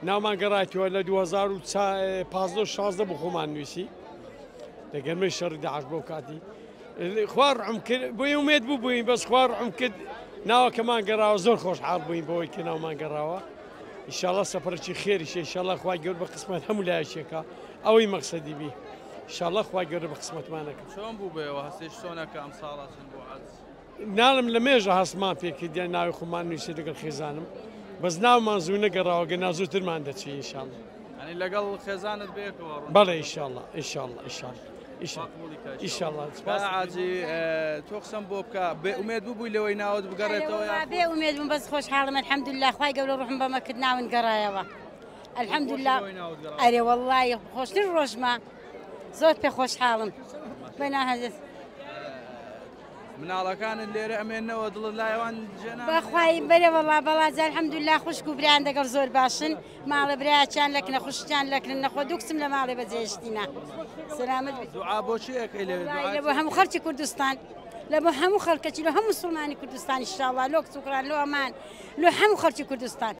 ناومان گەڕایتەوە لە 2015 و 16 بۆ خۆمان نووسی لە گەرمەی شەڕی داعش بۆ کاتی خوا ڕحم کرد بۆی ئومێد بوو بووین بەس خوا ڕحم کرد ناوەکەمان گەڕاوە زۆر خۆشحاڵ بووین بەوەی کە ناومان گەڕاوە ئیشاڵا سەفەرێکی خێریشە ئیشاڵا خوای گەورە بە قسمەت هەموو لایەکێکە ئەوەی مەقسەدی بی ئیشاڵا خوای گەورە بە قسمەتمانەکە. چۆن بوو بەیەوە هەستێش چۆنە کە ئەم ساڵە چن بۆ حەج؟ ناڵم لە مێژە هەستمان پێکردیان ناوی خۆمان نووسی لەگەڵ خێزانم بەس ناومان زوو نەگەڕاوە گەنا زووترمان دەچی ئینشاڵڵا. یانی لەگەڵ خێزانت بەیەکەوە ڕۆن؟ بەڵێ ئینشاڵڵا ئینشاڵڵا ئینشاڵڵا ئینشاڵڵا. سوپاس حاجی تۆ قسەم بۆ بکە بێ ئومێد ببووی لەوەی ناوت بگەڕێتەوە یاخود؟ بێ ئومێد بووم بەس خۆشحاڵم الحمدلله خوای گەورە ڕوحم بەمە کرد ناون گەڕایەوە الحمدلله ئەرێ وەڵڵی خۆشتر ڕۆژمە زۆر پێ خۆشحاڵم بەنا هەزت. مناڵەکانت لێرە ئەمێنەوە دڵت لایوان جێنا بەخوای بەرێ وەڵا بەڵا جا الحمدلله خوشک و برایان دەگەڵ زۆر باشن ماڵێ برایەکیان لەکنە خوشکیان لەکنە نەخۆ دوو کچم لە ماڵێ بەجێهێشتینە سەلامەت بی. دوعا بۆ چی ئەکەی لەوێ دوعا لە بۆ هەموو خەڵکی کوردستان لە بۆ هەموو خەڵکەکی لە هەموو مسوڵمانی کوردستان ئینشاڵڵا لۆ کچ و کوڕان لۆ ئەمان لۆ هەموو خەڵکی کوردستان.